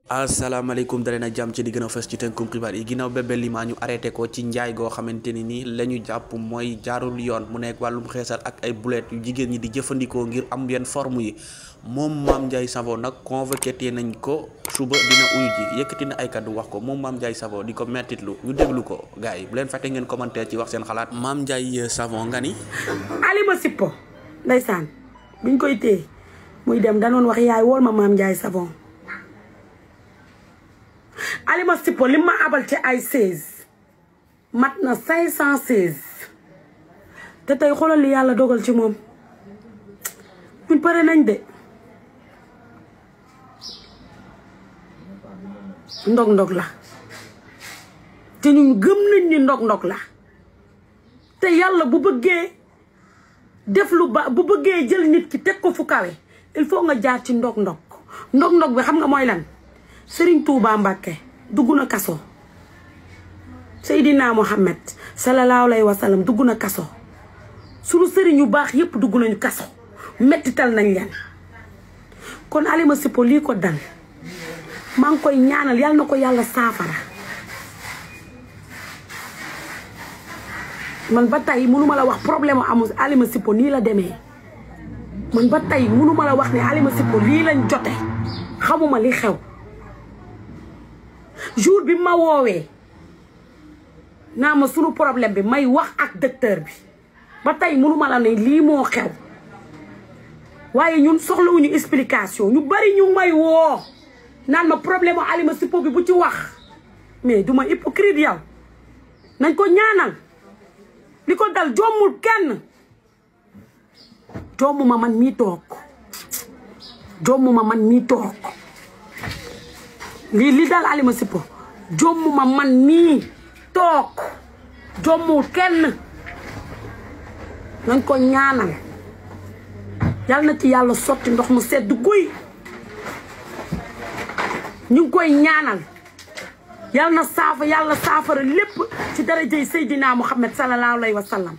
asalaamaaleykum dalee na jàmm ci di gën a fës ci tënkum xibaar yi ginnaaw Bébé Lima ñu arrêté ko ci njaay goo xamante ni nii la ñu jàpp mooy jaarul yoon mu nekk wàllum xeesal ak ay boulettes yu jigéen ñi di jëfandikoo ngir am yenn forme yi moom Mame Ndiaye Savon nag convoqué nañ ko suba dina uyu ji yëkkati na ay kaddu wax ko moom Mame Ndiaye Savon di ko mettitlu ñu déglu ko gars yi bu leen fàtte ngeen commentaire ci wax seen xalaat. Mame Ndiaye Savon nga ni. Alima Sippo ndeysaan biñ koy téye muy dem danoon wax yaay wool ma Mame Ndiaye Savon. Alima Sippo li ma abal ci ay 16 mat na 516 te tey xoolal li yàlla dogal ci moom ñun pare nañ de ndog-ndog la te ñun gëm nañ ni ndog-ndog la te yàlla bu bëggee def lu ba bu bëggee jël nit ki teg ko fu kawe il faut nga jaar ci ndog-ndog ndog-ndog bi xam nga mooy lan Serigne Touba Mbacké dugg na kaso Seydina Mohamed sallallahu alayhi wa sallam dugg na kaso sunu sëriñ yu baax yépp dugg nañu kaso mettital nañ leen kon Alima Sippo lii ko dal maa ngi koy ñaanal yàlla na ko yàlla saafara man ba tey mënuma la wax problème amul Alima Sippo nii la demee man ba tey mënuma la wax ne Alima Sippo lii lañ jote xamuma li xew jour bi ma woowee naa ma sunu problème bi may wax ak docteur bi ba tey mënuma la ne lii moo xew waaye ñun soxlawuñu explication ñu bari ñu may woo naan ma problème Alima Sippo bi bu ci wax mais duma hypocrite yow nañ ko ñaanal li ko dal jommul kenn jommuma man mii toog jommuma man mii toog li dal Alima Sippo jommuma man nii toog jommul kenn nañ ko ñaanal yal na ci yàlla sotti ndox mu sedd guy ñu ngi koy ñaanal yal na yàlla saafara lépp ci darajay Seydina Muhammad sallallahu alayhi wa sallam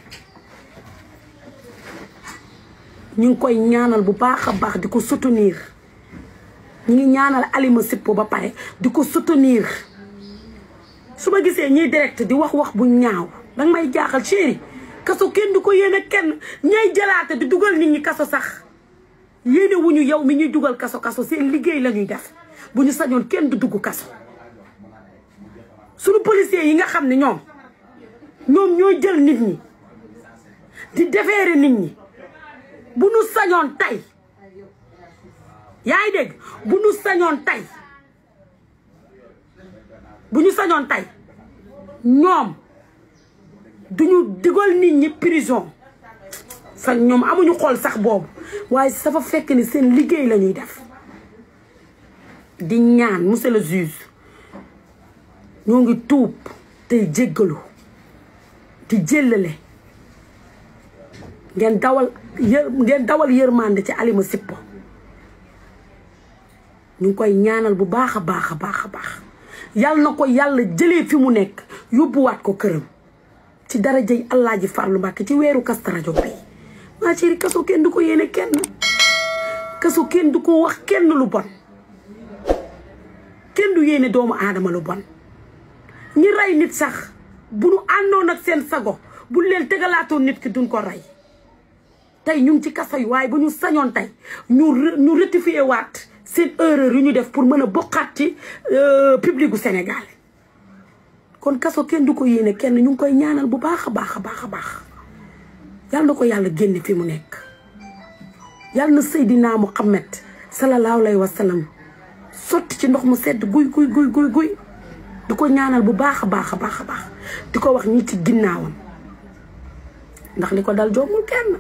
ñu ngi koy ñaanal bu baax a baax di ko soutenir ñu ngi ñaanal Alima Sippo ba pare di ko soutenir su ma gisee ñiy direct di wax bu ñaaw danga may jaaxal chéri kaso kenn du ko yéene kenn ñay jëlaate di dugal nit ñi kaso sax yéene wuñu yow mi ñuy dugal kaso seen liggéey la ñuy def bu ñu sañoon kenn du dugg kaso suñu policiers yi nga xam ne ñoom ñooy jël nit ñi di defeere nit ñi bu ñu sañoon tey yaa ngi dégg bu ñu sañoon tey ñoom duñu digal nit ñi prison sax ñoom amuñu xool sax boobu waaye dafa fekk ni seen liggéey la ñuy def di ñaan monsieur le juge ñoo ngi tuub tey jéggalu di jëllale ngeen dawal yërmande ci Alima Sippo ñu ngi koy ñaanal bu baax a baax a baax a baax yàlla na ko yàlla jëlee fi mu nekk yóbbuwaat ko këram ci darajay Alaaji Fàllu Mbàkke ci weeru Kazu Rajab bi maa chéri kaso kenn du ko yéene kenn kaso kenn du ko wax kenn lu bon kenn du yéene doomu aadama lu bon ñi rey nit sax bu nu àndoon ak seen sago bu leen tegalaatoon nit ki duñ ko rey tey ñu ngi ci kaso yi waaye bu ñu sañoon tey ñu rectifier waat seen erreur yu ñu def pour mën a bokkaat ci public gu Sénégal kon kaso kenn du ko yéene kenn ñu ngi koy ñaanal bu baax a baax a baax a baax yal na ko yàlla génne fi mu nekk yal na Seydina Muhammad sallallahu alayhi wa sallam sotti ci ndox mu sedd guy di ko ñaanal bu baax a baax a baax a baax di ko wax ñi ci ginnaawam ndax li ko dal joomul kenn